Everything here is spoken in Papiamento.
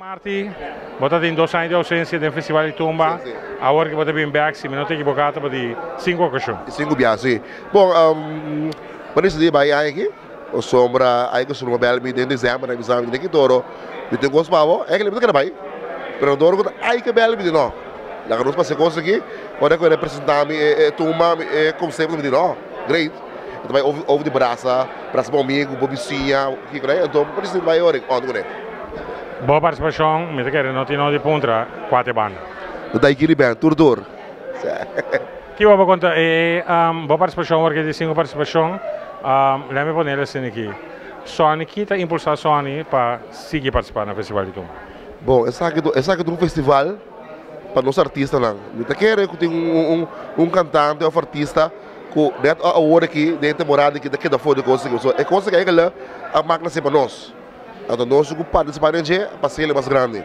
Marti, bo ta tin 2 aña di ousensia den Festival di Tumba. Awor ku bo ta bin bèk, si mi no ta ekiboká, ta bo di sinku okashon. Sinku bia, si. Bon, bo disidí bai aña aki, pasobra ai ku suma bèl mi den desèmber nan bisa mi den ki toro mi tin kos pa bo, eigenlijk mi ta kere bai, pero dor ku ta ai ke bèl mi di no, laga nos pasa e kos aki, ora ku e representá mi e tumba, e konsepto mi di no, great, mi ta bai over di brasa, brasa bo amigu, bo bisiña, kiko nan, anto bo disidí bai ora ònde kuné. Bo partisipashon mi ta kere no tin no di puntra kua te banda. No ta ikiri bèn, tur tur. Ki bo por konta e bo partisipashon awor ke di sinku partisipashon, lè mi ponel asina aki, Sonny ki ta impulsá Sonny pa sigui partisipá na Festival di Tumba? Bon, esaki esaki ta un festival pa nos artistanan. Mi ta kere ku tin un kantante òf artista ku nèt awor aki den e temporada aki ta keda for di e kos aki. Pasobra e kos aki a mak nase pa nos. Anto nos ku partisipá den dje pa sele mas grandi.